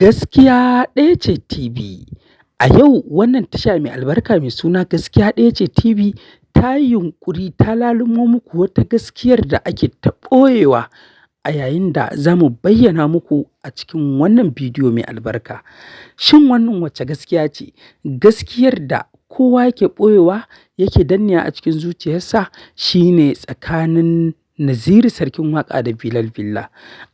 Gaskiya Ɗaya Ce TV. A yau wannan tasha mai albarka mai suna Gaskiya Ɗaya Ce TV ta yi yunƙuri ta lalumo muku wata gaskiyar da ake ta ɓoyewa a yayin da za mu bayyana muku a cikin wannan bidiyo mai albarka. Shin wannan wacce gaskiya ce? Gaskiyar da kowa yake ɓoyewa yake dannewa a cikin zuciyarsa shine tsakanin Naziru Sarkin Waƙa da Bilal Billah.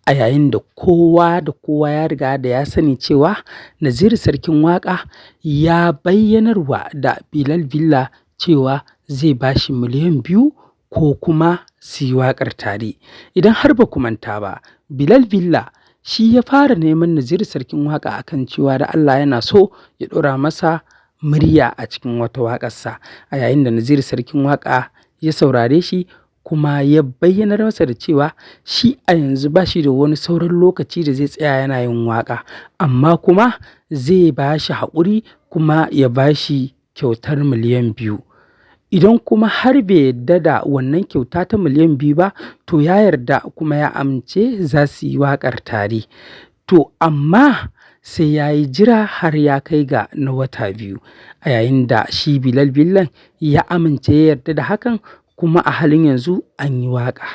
A yayin da kowa da kowa ya riga da ya sani cewa Naziru Sarkin Waƙa ya bayyanarwa da Bilal Billah cewa zai ba shi miliyan 2 ko kuma su yi waƙar tare. Idan har ba ku manta ba, Bilal Billah shi ya fara neman Naziru Sarkin Waƙa akan cewa da Allah yana so ya ɗora masa murya a cikin wata waƙarsa. A yayin da Naziru Sarkin Waƙa ya saurare shi kuma ya bayyanar masa da cewa shi a yanzu ba shi da wani sauran lokaci da zai tsaya yana yin waƙa, amma kuma zai ba shi haƙuri kuma ya ba shi kyautar miliyan 2. Idan kuma har bai yarda da wannan kyauta ta miliyan 2 ba, to ya yarda kuma ya amince za su yi waƙar tare. To amma sai ya yi jira har ya kai ga na wata 2. A yayin da shi Bilal Billah ya amince ya yarda da hakan, kuma a halin yanzu an yi waƙa.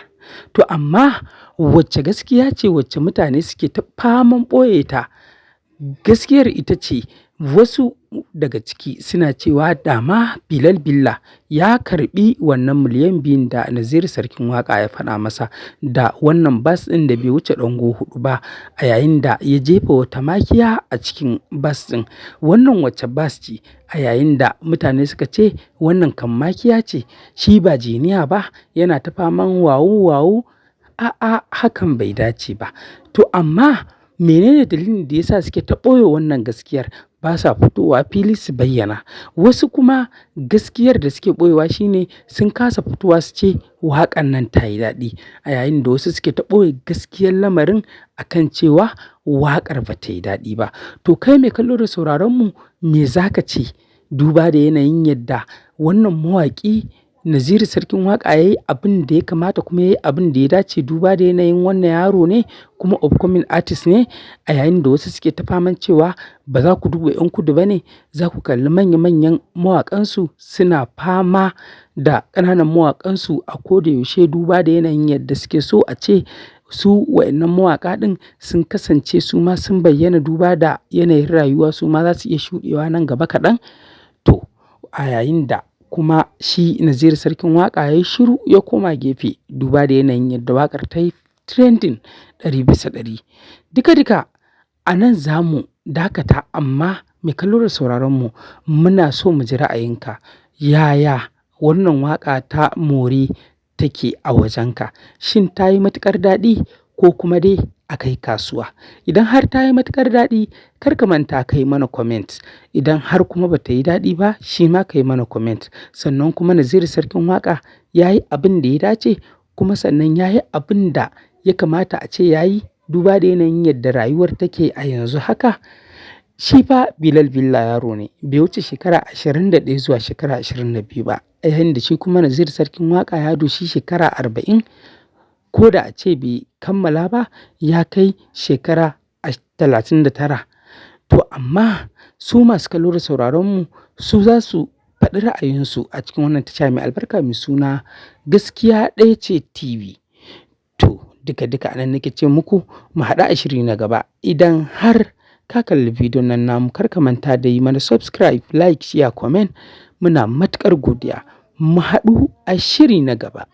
To amma wacce gaskiya ce wacce mutane suke ta faman ɓoye ta? Gaskiyar ita ce wasu daga ciki suna cewa dama Bilal Billah ya karɓi wannan miliyan 2n da Naziru Sarkin Waƙa ya faɗa masa da wannan bas ɗin da bai wuce ɗango 4 ba, a yayin da ya jefa wata makiya a cikin bas ɗin. Wannan wacce bas ce? A yayin da mutane suka ce wannan kan makiya ce, shi ba jiniya ba, yana ta faman wawu wawu. A'a, hakan bai dace ba. To amma menene dalilin da ya sa suke ta ɓoye wannan gaskiyar? Ba sa fitowa fili su bayyana. Wasu kuma gaskiyar da suke ɓoyewa shine sun kasa fitowa su ce waƙan nan ta yi daɗi. A yayin da wasu suke ta ɓoye gaskiyar lamarin akan cewa waƙar ba ta yi daɗi ba. To kai mai kallo da sauraron mu, me za ka ce? Duba da yanayin yadda wannan mawaƙi Naziru Sarkin Waƙa ya yi abin da ya kamata kuma ya yi abin da ya dace, duba da yanayin wannan yaro ne kuma upcoming artist ne, a yayin da wasu suke ta faman cewa ba za ku duba 'yan kudu ba ne, za ku kalli manya manyan mawaƙansu suna fama da ƙananan mawaƙansu a ko da yaushe, duba da yanayin yadda suke so a ce su wa'innan mawaƙa ɗin sun kasance su ma sun bayyana, duba da yanayin rayuwa su ma za su iya shuɗewa nan gaba kaɗan. To a yayin da kuma shi Naziru Sarkin Waƙa ya yi shiru ya koma gefe, duba da yanayin yadda waƙar ta yi trending 100%. Duka duka a nan za mu dakata, amma mai kallo da sauraron mu, muna so mu ji ra'ayinka. Yaya wannan waƙa ta More take a wajenka? Shin ta yi matuƙar daɗi ko kuma dai a kai kasuwa? Idan har ta yi matuƙar daɗi, kar ka manta ka yi mana comment. Idan har kuma ba ta yi daɗi ba, shi ma ka yi mana comment. Sannan kuma Naziru Sarkin Waƙa ya yi abin da ya dace, kuma sannan ya yi abin da ya kamata a ce ya yi, duba da yanayin yadda rayuwar take a yanzu haka. Shi fa Bilal Billah yaro ne, bai wuce shekara 21 zuwa shekara 22 ba. A yayin da shi kuma Naziru Sarkin Waƙa ya doshi shekara 40, ko da a ce bai kammala ba, ya kai shekara 39. To amma su masu kallo da sauraron mu, su za su faɗi ra'ayinsu a cikin wannan tasha mai albarka mai suna Gaskiya Ɗaya Ce TV. To duka duka a nan nake ce muku mu haɗu a shiri na gaba. Idan har ka kalli bidiyon nan namu, kar ka manta da yi mana subscribe, like, share, comment. Muna matuƙar godiya. Mu haɗu a shiri na gaba.